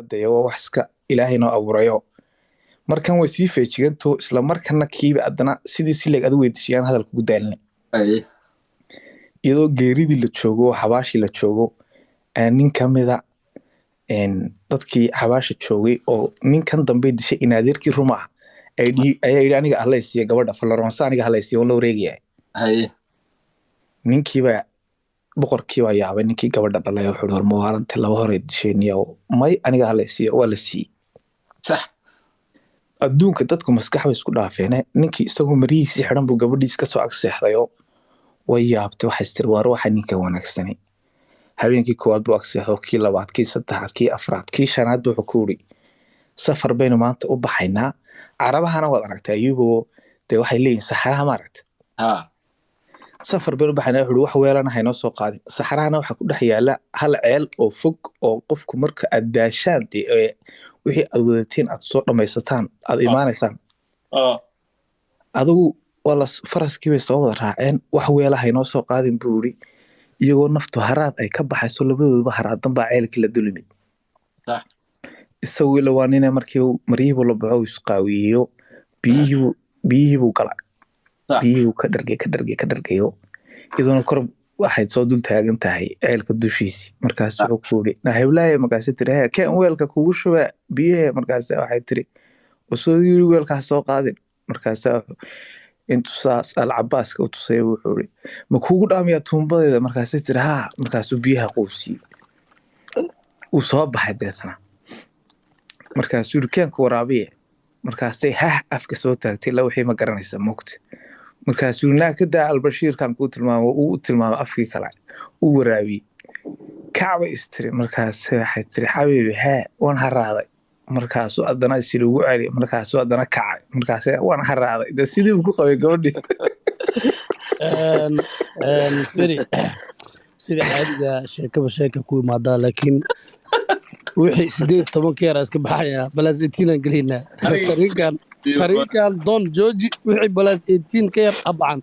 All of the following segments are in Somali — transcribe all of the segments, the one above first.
Dee waa wax iska Ilaahay noo abuurayo. Markan way sii feejiganto, isla markana kiiba haddana sidii sileeg adu weydiishayaan hadal kugu daalina. Iyadoo geeridii la joogo, xabaashii la joogo, nin kamida dadkii xabaasha joogay oo ninkan dambe dishay inaadeerkii ruma ah ayaa yidhi, "Aniga halaysiiya gabadha Falaroonsa, aniga halaysiiya, waan la wareegaya." Ninkiiba boqorkiibaa yaabay, ninkii gabadha dhalay wuxuu yidhi, "War mawaalante, laba hore dishay niyow." "May, aniga halaysiiya." Waa la siiyey. Adduunka dadku maskax bay isku dhaafeene. Ninkii isagoo marihiisii xidhan buu gabadhiis kasoo ag seexdayo. Way yaabtay, waxay istiri, "Waar, waxa ninka wanaagsanay." Habeenkii koowaad buu ag seexdo, kii labaad, kii saddexaad, kii afraad, kii shanaad wuxuu ku yidhi, "Safar baynu maanta u baxaynaa Carabahana." Waad aragtay Ayubo, dee waxay leeyihin saxaraha, ma aragta? "Safar baynu u baxaynaa," wuxuu yidhi, "wax weelana haynoo soo qaadin. Saxarahana waxaa ku dhex yaala hal ceel oo fog oo qofku marka aad daashaan, dee ee wixii aad wadateen aad soo dhammaysataan, aad imaanaysaan." Adigu waa la faraskii bay soo wada raaceen. "Wax weela haynoo soo qaadin," buu yidhi. Iyagoo naftu haraad ay ka baxayso, labadooduba haraadan, baa ceelkii la dulimid. Isagu ila waa nine, markii maryihiibuu la baxo, uu isqaawiyeyo, biyihiibuu gala. Biyihii ka dhargay, ka dhargay, ka dhargayo, iyadoona kor waxay soo dul taagan tahay ceelka dushiisi. Markaas wuxuu ku yidhi, "Na heblaaye." Markaasay tiri, "Hee, keen weelka kugu shubee biyahe." Markaase waxay tiri, "Usoo yiri weelkaa soo qaadin." Markaasa intuu saas Alcabaaska u tusay wuxuu yidhi, "Ma kuugu dhaamiyaa tuumbadeeda?" Markaasay tiri, "Haa." Markaasuu biyaha quusiyey, uu soo baxay deetana. Markaasuu yidhi, "Keenku waraabiye." Markaasay hah afka soo taagtay, la wixii ma garanaysa moogta. Markaasuu yidhi, "Naa ka daa, Albashiirkan kuu tilmaamo." Uu u tilmaamay afkii kale, uu waraabiyey. Kacbay istiri. Markaas waxay tiri, "Xabiibi, hee, waan haraaday." Markaasuu haddana isiri, "Ugu celi." Markaasuu haddana kacay. Markaase, "Waan haraaday." De sidii buu ku qabay gabadhii. Firi, sida caadiga sheekaba sheeka ku imaadaa, laakiin wixii 18 ka yaraa iska baxaya, plus 18 aan gelaynaa. Tariinkan don jooji, wixii plus 18 ka yar abacan.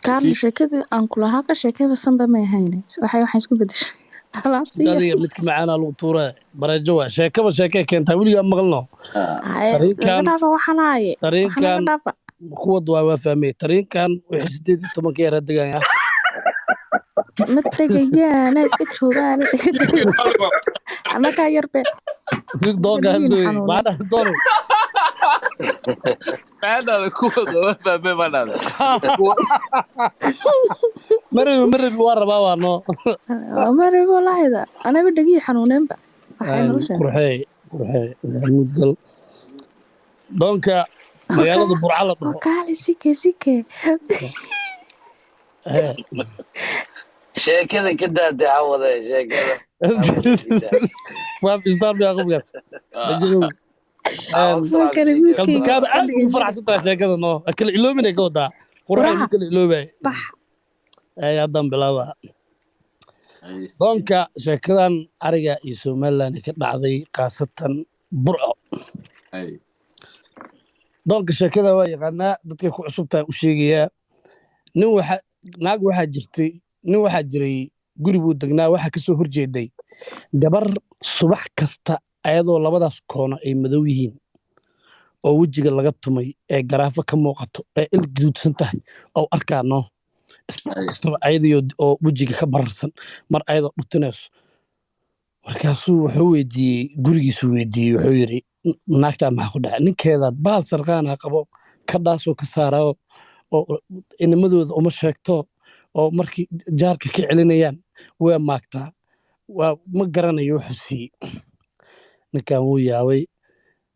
Kaarla, sheekadii aan kulahaa ka sheekayba sanba may ahayne, waxay isku bedeshay alaabtii. Adiga midka macaanaa lagu tuura bareejo waa sheekaba sheekay keentaa, weligaa maqalno. Haye, laga dhaafa waxanaaye, waxaa laga Tariinkan dhaafa. Kuwad waa fahmay, tariinkan wixii 18 ka yar degaya. Ma tegayaana, iska joogaan, annagaa yarbe. Sig doonka Dhaliin hadlooy xanuunan. Macnaha doono. Maxaa kuwada waa fahmay, ma dhahda? Marabi, marabi, waa rabaa, waa noo. Marabo walaahida, anaba dhegihii xanuuneenba waxay nolosha. Qurxey, qurxey, mudgal doonka magaalada Burca la dhaho. Kaali, sike sike. Hee. Sheekada ka daadee, cawade sheekada. Waa istaan biyaa qofkaas dajirow. Kale Qalbi wiilkayga kaaba aad ugu faraxsan tahay sheekada, noo kala iloobinay ka wadaa qurxey. Quraha. Ma kala iloobay. Bax. Ay, haddaan bilaaba doonka sheekadan ariga iyo Somaliland ka dhacday, khaasatan Burco. Doonka sheekada waa yaqaanaa, dadkay ku cusub tahay u sheegayaa. Nin waxa naag waxaa jirtay, nin waxaa jiray, guri buu degnaa. Waxaa kasoo horjeeday gabar subax kasta ayadoo labadaas koono ay madow yihiin oo wejiga laga tumay ee garaafo ka muuqato ee il guduudsan tahay oo arkaa noo isbuuc kastaba, ayadoo oo wejiga ka bararsan, mar ayadoo dhutinayso. Markaasuu wuxuu weydiiyey, gurigiisuu weydiiyey, wuxuu yidhi, "Naagtaa maxaa ku dhacay? Ninkeedaad bahal sarqaana qabo, ka dhaasoo ka saarao oo inamadooda uma sheegto, oo markii jaarka ka celinayaan waa maagtaa, waa ma garanayo wuxuu siiyey." Ninkan wuu yaabay,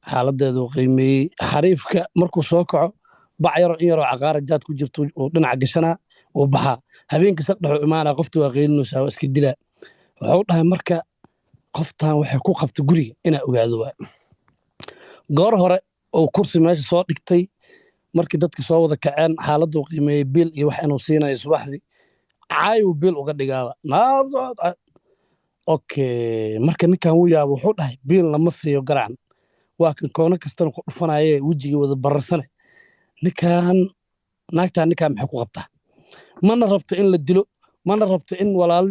xaaladeedu qiimeeyey. Xariifka markuu soo kaco, bac yaroo in yaroo caqaara jaad ku jirto oo dhinaca gashanaa, uu baxaa. Habeenkii saqdhexuu imaanaa, qofti waa qeylinaysaa, waa iska dilaa. Wuxuu dhahay, "Marka qoftan waxay ku qabta guriga inaa ogaado." Waa goor hore oo kursi meesha soo dhigtay. Markii dadka soo wada kaceen, xaaladuu qiimeeyey, biil iyo wax inuu siinayo subaxdii caayuu biil uga dhigaaba. Okay, marka ninkan wuu yaabo, wuxuu dhahay, "Biil lama siiyo garacan, waa kan koono kastana ku dhufanaye, wejigii wada bararsane. Ninkan naagtaa, ninkan maxay ku qabtaa? Mana rabto in la dilo, Mana rabto in walaal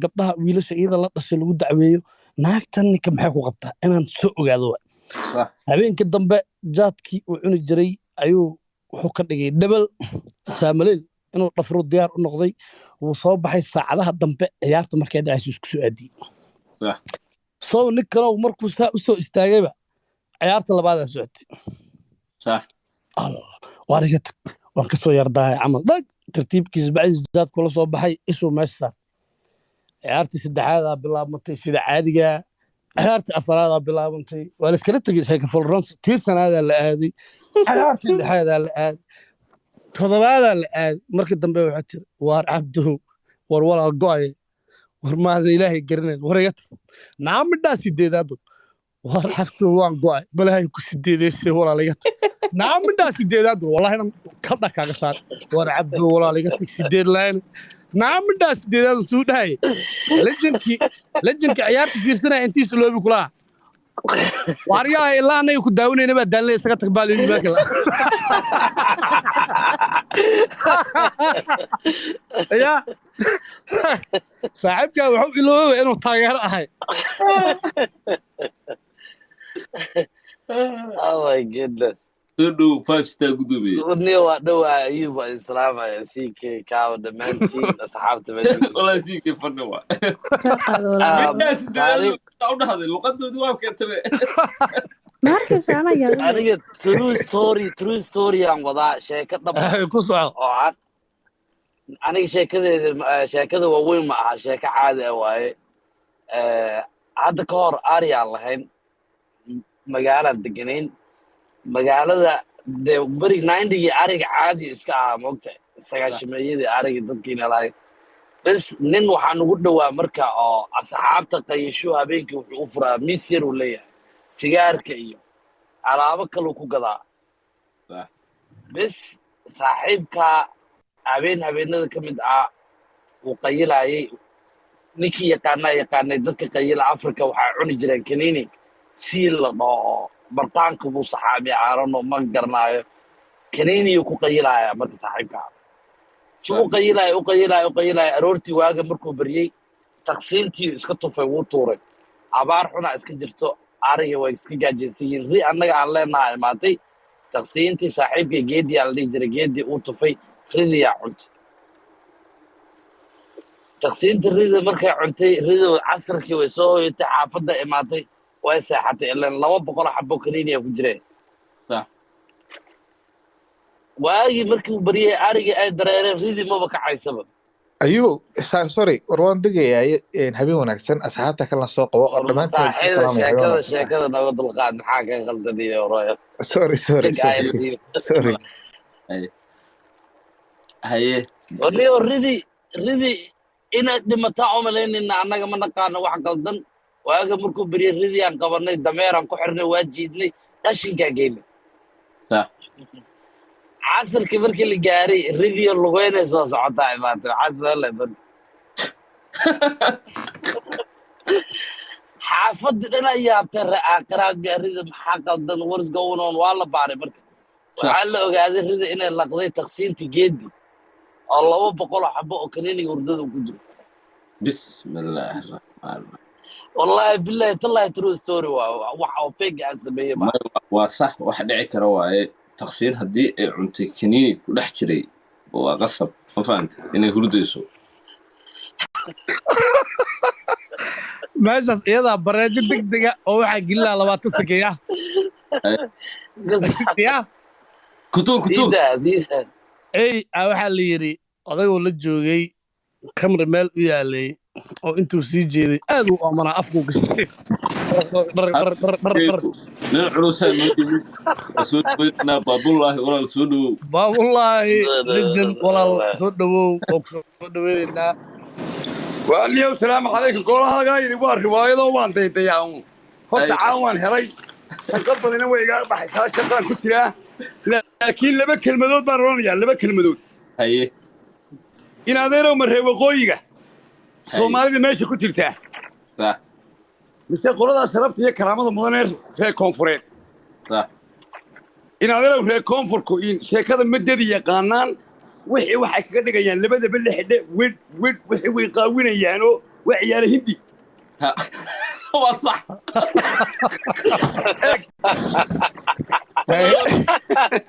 gabdhaha wiilasha iyada la dhashay lagu dacweeyo. Naagtan ninka maxay ku qabtaa inaan soo ogaado waay. Sax. Habeenka dambe jaadkii uu cuni jiray ayuu wuxuu ka dhigay dhebel saamaleel inuu dhafro diyaar u noqday. Wuu soo baxay saacadaha dambe ciyaarta markay dhacayso isku soo aadiyey. Sax. Sow ninkanow markuu saa u soo istaagayba ciyaarta labaadaa socotay. Sax. Allah, waan iga tag, waan ka soo yardaahay camal dhag tartiibkiisa bacdiis jaadku la soo baxay isuu meesha saar. Ciyaartii saddexaadaa bilaabmatay sida caadigaa, ciyaartii afaraadaa bilaabantay, waa la iskala tegey sheeka Florence. Tii sanaadaa la aaday, ciyaartii lixaadaa la aaday, todobaadaa la aaday. Markii dambe waxaa tiri, waar Cabdow, war walaal go'aye, war maadan Ilaahay garanayn, war iga tag naamidhaa sideedaad, war Cabdow waan go'ay, balahay ku sideedeysay, walaal iga tag naamidhaa sideedaad, wallahi kadha kaaga saar, war Cabdow walaal iga tag sideed laayna naamidhaa sideedaad. Suu dhahayay lejankii, lejanka ciyaarta fiirsanaya intiisa loobi kulaha, waaryaha ilaa annaga ku daawanayna baa daalna, isaga tag baa layidhi marka ya saaxiibkaa wuxuu iloobay inuu taageero ahay. Oh my goodness. Soo dhow five star gudoomiye. Niyo waa dhowaa, Ayuub waa islaamaya, CK kaawa dhammaantiin asxaabta meesha ku Wallahi jirta. Siikay fanni waa. Soo qaado walaal. Middaa sideedaad Taariikh u dhahday luqadoodii waa keentabe. Ma arkaysa anaa yaabinaya. Aniga true story aan wadaa, sheeko dhab ah ku soco. Oo aan aniga sheekadeeda sheekada waaweyn ma aha, sheeko caadi ah waaye. Hadda ka hor ari aan lahayn, magaalaan deganayn, magaalada dee berig 90-gii ariga caadi iska ahaa, moogtahay, sagaashameeyadii ariga dadkiina lahayn. Bes nin waxaa nugu dhowaa marka oo asxaabta qayasho, habeenkii wuxuu u furaa miis yar uu leeyahay, sigaarka iyo alaabo kaluu ku gadaa. Sax. Bes saaxiibkaa habeen habeenada ka mid ah wuu qayilaayay. Ninkii yaqaanaa yaqaanay dadka qayila Africa waxaa cuni jireen kaniini siil la dhaho oo bartaanka buu saxaamiya caarano ma garanaayo, kaniiniyuu ku qayilaaya. Marka saaxiibkaa su Sax. u qayilaayo, u qayilaayo, u qayilaayo, aroortii waaga markuu baryey taqsiintii iska tufay, wuu tuuray. Abaar xunaa iska jirto, ariga way iska gaajaysan yihiin, ri annaga aan leenaha imaatay, taqsiintii saaxiibkay Geediyaa la dhihi jiray, Geedii uu tufay, ridiyaa cuntay taqsiinta. Rida markay cuntay, rida casarkii way soo hoyatay, xaafadda imaatay, way seexatay, ilan 200 xabo kaniiniya ku jireen. Sax. Waagii markii uu baryay arigii ay dareereen, ridii maba kacaysaba. Ayubow, sorry, war waan degayaa. Habeen wanaagsan, asxaabta kalena soo qabo oo dhammaantiin waan Saaxiida isla salaamaya. Habeen sheekada wanaagsan. Sheekada naga dulqaad, maxaa ka qaldaniyo royal? Sorry, sorry. Deg. Sorry. Ayadiyo. Sorry. Haye haye. Niyo ridi inaad dhimataa umalaynayna, annaga ma naqaano wax qaldan. Waaga markuu beryay ridii aan qabanay, dameeraan ku xirnay, waa jiidnay, qashinkaa geynay. Sax. Casirkii markii la gaaray ridiyo lugeynay soo socotaa imaatay casir xaafadii dhan ay yaabtay, aakhiraad biya rida, maxaa qaldan, what's going on? Waa la baaray marka. Sax. Waxaa la ogaaday rida inay laqday taqsiinta Geedi oo 200 oo xabo oo kaniiniga hurdada ku jiro. Bismillaahi raxmaan raxiim. Wallahi billahi tallahi true story waa, wax oo fake aan sameeyey ma May, waa sax, wax dhici kara waaye. Taqsiin haddii ay cuntay kaniini ku dhex jiray, waa qasab, ma fahamtay, inay hurdayso. Meeshaas iyadaa bareejo degdega oo waxaa gelinaa 20 sakeeya ya. Kutuur kutuur. Siida siida. Ey waxaa la yidhi odagoo la joogay khamri meel u yaalay oo intuu sii jeeday aad u oomanaa, afkuu gashtay dhar dhar dhar dhar dhar. Nin culusaa noo yimid, waa soo dhaweynaa. Baabullaahi walaal, soo dhowow. Baabullaahi lejan walaal, soo dhawow, oo ku soo dhaweynaynaa. Waaliyow, salaamu calaykum. Goolahaagaa yidhi waa riwaayadoo waan daydayaa uun horta. Ay. Caan waan helay, shaqo badina way igaa baxaysaa, shaqaan ku jiraa, laakiin laba kelmadood baan odhanayaa, laba kelmadood. Haye. In adeerow ma reer waqooyiga Haye. Soomaalida meesha ku jirtaa Sax. mise qoladaa sharafta iyo karaamada mudan ee reer koonfureed? Sax. In adeerow reer koonfurku in sheekada ma dedi yaqaanaan. Wixii waxay kaga dhigayaan labadaba la xidhe, wedh wedh, wixii way qaawinayaanoo waa ciyaala Hindi. Waa sax.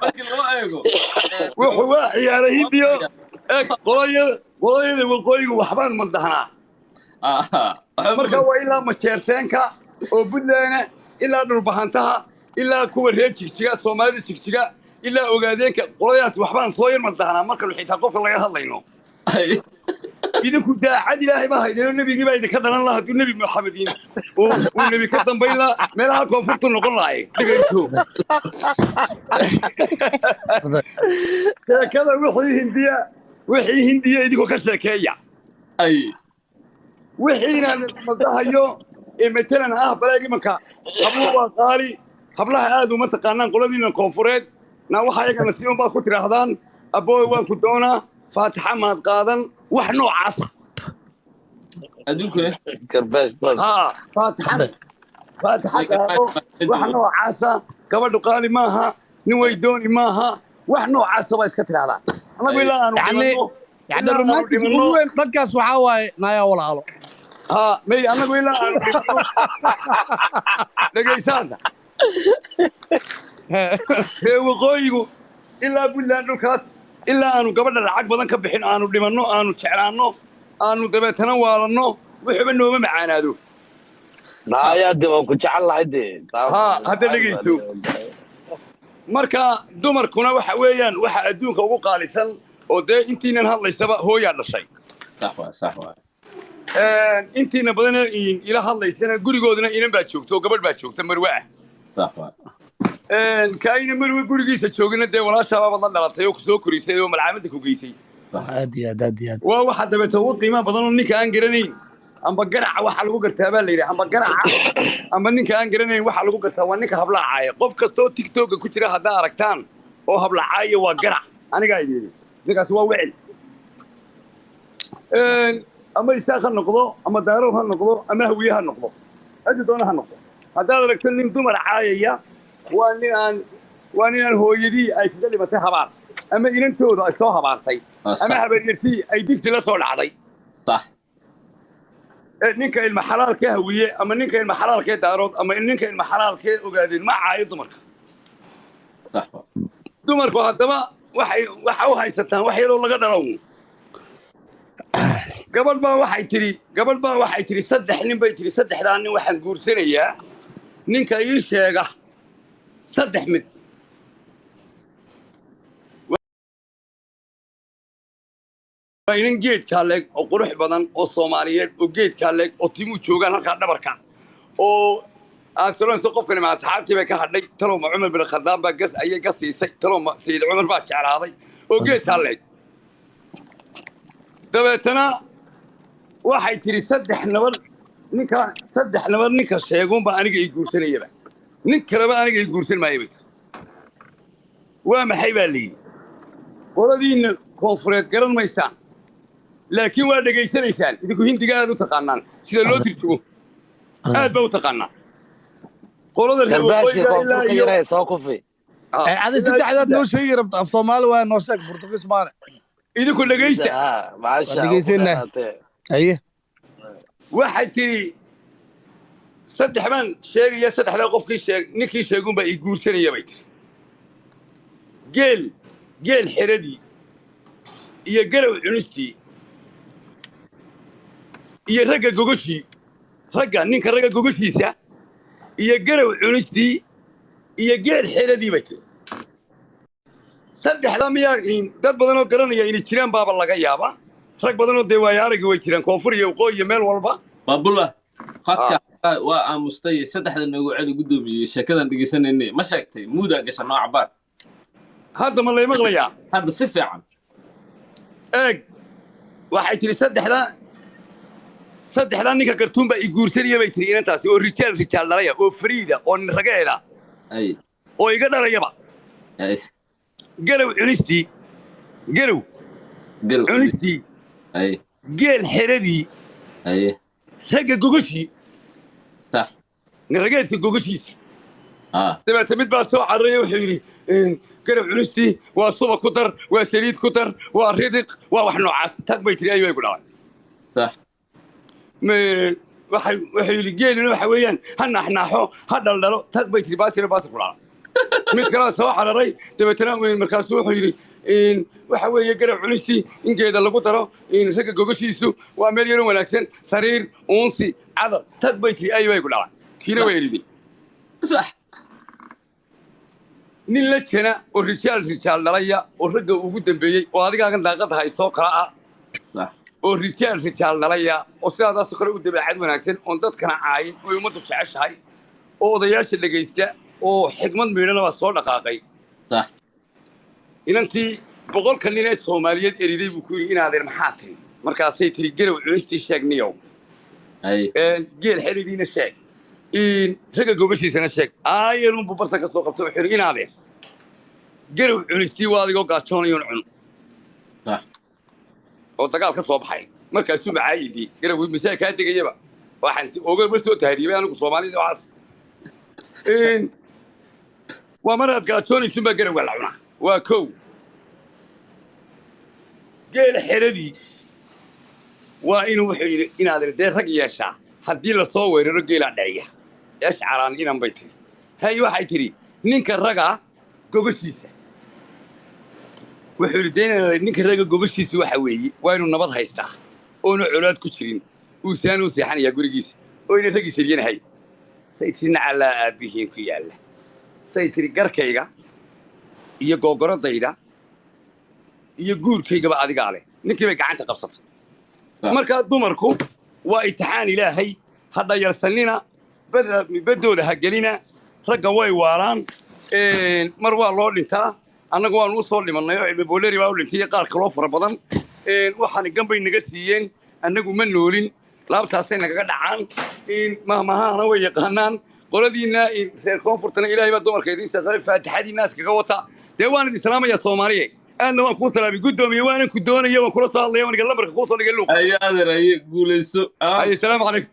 Markii loo eego Wuxuu waa ciyaala Hindiyo. Eeg, qolayada waqooyigu waxbaan madahnaa. Marka waa ilaa Majeerteenka oo Puntlandna, ilaa Dhulbahantaha, ilaa kuwa reer Jigjiga, Soomaalida Jigjiga, ilaa Ogaadeenka, qoladaas waxbaan soo yar madahnaa marka xitaa qofka laga hadlayno. Idinku daacad Ilaahay baa haydeeno, nebigii baa idinka dhalan laha. Hadduu Nebi Maxamediin uu nebi ka dambayn laha, meelaha koonfurtu noqon lahay. Dhegayso sheekada, wixii Hindiya idinkoo ka sheekeeya, wixiina madahayo ee matalan ah baleeg imanka habluhu waa qaali. Hablaha aad uma taqaanaan qoladiina koonfureed na, waxa ayagana siman baa ku tidhaahdaan: "Abooy, waan ku doonaa, faatixa maad qaadan?" Wax noocaasa. Adduunkuna Haa, faatixa, faatixa qaado, wax noocaasa. Gabadhu qaali maaha, nin way dooni maaha, wax noocaasa baa iska tidhahdaa. Annagu ilaa aanu dhimanno Yani romantic ugu weyn dhankaas waxaa waaye naayaa walaalo. Haa, may, annagu ilaa aanu dhimanno. Dhegaysaanta, reer waqooyigu ilaa Puntland dhulkaas, ilaa aanu gabadha lacag badan ka bixin, aanu dhimanno, aanu jeclaanno, aanu dabeetana waalanno, wuxuba nooma macaanaado. Naayaa de, waan ku jecel lahay de. Haa, hadda dhegayso. Marka dumarkuna waxa weeyaan waxa adduunka ugu qaalisan, oo dee intiinan hadlaysaba hooyaa dhashay. Sax waa, sax waa. Intiina badan ila hadlaysana gurigoodana inan baa joogta oo gabadh baa joogta marwe ah. Sax waa. Kaayna marwe gurigiisa joogina dee walaashaabaabaad la dhalatay oo kusoo korisay oo malcaamadda ku geysay. Aad iyo aad, aad iyo aad. Waa waxa dabeeta ugu qiimaha badan oo ninka aan garanayn amba garaca waxa lagu gartaa baa la yidhi, amba garaca amba ninka aan garanayn waxa lagu gartaa waa ninka hablacaaya. Qof kastoo TikToka ku jira haddaa aragtaan oo hablacaaya, waa garac. Anigaa idin yidhi, ninkaasi waa wecel, ama Isaaq ha noqdo, ama Daarood ha noqdo, ama Hawiye ha noqdo, ciddi doona ha noqdo. Haddaad aragto nin dumar caayaya, waa nin aan hooyadii ay kaga dhimatay habaar, ama inantooda ay soo habaartay, ama habaryartii ay digsi la soo dhacday. Ninka ilma xalaalkee Hawiye, ama ninka ilma xalaalkee Daarood, ama ninka ilma xalaalkee Ogaadeen ma caayo dumarka. Dumarku haddaba waxay waxa u haysataan wax yaroo laga dhalow. Gabadh baa waxay tidhi saddex nin bay tidhi, saddexdaa nin waxaan guursanayaa ninka ii sheega saddex mid. Waa inan geedkaa leeg oo qurux badan oo Soomaaliyeed oo geedkaa leeg oo timuu joogaan halkaa dhabarka, oo aad soranayso qofkani ma asxaabtii bay ka hadhay, talow ma Cumar bin Khadaab baa gas ayay ka siisay, talow ma Sayid Cumar baa jeclaaday, oo geedkaa leeg. Dabeetana waxay tidhi saddex nabad ninka, saddex nabad ninka sheeguunba aniga ii guursanayaba, nin kaleba aniga ii guursan maayo bay tiri. Waa maxay baa layidhi. Qoladiinna koonfureed garan maysaan, laakiin waa dhegaysanaysaan. Idinku Hindiga aad u taqaanaan, sida loo turjumo aad baa u taqaanaa. Qolada reer Garbaashka waqooyiga ilaa koonfurka iyo yaree soo kufi. Adi saddexdaad noo sheegi rabta, af Soomaali waa noo sheeg, Burtuqiis maane. Idinku dhegaysta. Maasha. Waa dhegaysanaa. Aye. Waxay tidhi saddex baan sheegaya, saddexdaa qofkii sheeg, ninkii sheegunbaa ii guursanaya bay tiri: geel xeradii, iyo galow cunistii, iyo ragga gogoshii. Ragga, ninka ragga gogoshiisa, iyo galow cunistii, iyo geel xeradii bay tiri. Saddexdaa miyaa dad badan oo garanaya inay jiraan baaba laga yaabaa. Rag badan oo dee waayo araggi way jiraan koonfur iyo waqooyi iyo meel walba. Baabula khadka waa aamustay. Saddexda noogu celi, guddoomiyey. Sheekadan dhegeysanaynay ma sheegtay? Muudaa gasha nooca baar. Hadda ma lay maqlayaa? Hadda si fiican. Eeg, waxay tidhi saddexdaa ninka gartuun baa i guursanaya bay tiri inantaasi, oo rijaal rijaal dhalaya, oo fariida, oo nin rageeda, oo iga dhalayaba: galow cunistii, galow galow cunistii, geel xeradii, ragga gogoshii, nin rageedka gogoshiisa. Dabeete mid baa soo cararaya, wuxuu yidhi Garab cunistii waa suba ku dar, waa saliid ku dar, waa ridiq, waa wax noocaas. Tag bay tiri, ayuu ku dhacay. Sax. Waxay wuxuu yidhi geelina waxa weeyaan ha naaxnaaxo, ha dhaldhalo. Tag bay tiri, baasina baasir ku dhacay. Mid kalaa soo cararay dabeetana, markaasuu wuxuu yidhi waxa weeye garab cunistii in geeda lagu daro, ragga gogashiisu waa meel yaro wanaagsan, sariir, uunsi, cadar. Tag bay tiri, ay bay ku dhacay, kiina waa eriday. Sax. Nin la jena oo rijaal rijaal dhalaya oo ragga ugu dambeeyey oo adigaagan daaqada haystoo kala ah Sax. oo rijaal rijaal dhalaya oo sidaadaasoo kale u dabeecad wanaagsan, oon dadkana caayin, oo ummaddu jeceshahay, oo odayaasha dhegaysta, oo xigmad miidhana baa soo dhaqaaqay. Sax. Inantii 100-ka nin ee Soomaaliyeed eriday buu ku yidhi, inaadeen maxaa tiri? Markaasay tiri, garow cunistii sheeg niyow, Hay. geel xeridiina sheeg, ragga gobashiisana sheeg. Aayarunbuu barta ka soo qabtay, wuxuu yidhi, inaadeen garow cunistii waa adigoo gaajoonayoon cun Sax. oo dagaal ka soo baxay. Markaasuu macaayidii garow masaa kaa degayaba, waxaan ogama soo tahriibay anigu Soomaalida waxaas. Waa maraad gaajoonaysun baa garowga la cunaa. Waa kow. Geela xeradii waa inuu, wuxuu yidhi, inaad dee rag yeeshaa, haddii lasoo weeraro geelaa dhiciya eshcalaan inan bay tiri. Hay, waxay tidhi ninka raga gogashiisa, wuxuu yidhi dee ninka raga gogashiisa waxa weeye waa inuu nabad haystaa, oonu colaad ku jirin, uusaan u seexanayaa gurigiisa, oo ina ragiisa eryanahay. Say tiri, nacalaa aabbihiin ku yaalla. Say tiri, garkayga iyo googoradayda iyo guurkaygaba adigaa leh. Ninkii bay gacanta qabsatay. Markaa dumarku waa itixaan Ilaahay, ha dhayalsanina, baddooda ha gelina. Ragga way waalaan, mar waa loo dhintaa. Annagu waanu u soo dhimannay oo Cilmi Booleri baa u dhintay iyo qaar kaloo fara badan. Waxaana gambay naga siiyeen, annagu ma noolin, laabtaasay nagaga dhacaan. Mahmahahana way yaqaanaan qoladiinna reer koonfurtana. Ilaahay baa dumarka idiin saqay, faatixadiinna iskaga wata. Dee waan idin salaamayaa Soomaaliye, aadna waan kuu salaamay, guddoomiye, waanan ku doonaya, waan kula soo hadlaya, waan lambarka kuu soo dhigay luuq. Aye adeer, aye, guulayso. Aye, salaamu calaykum.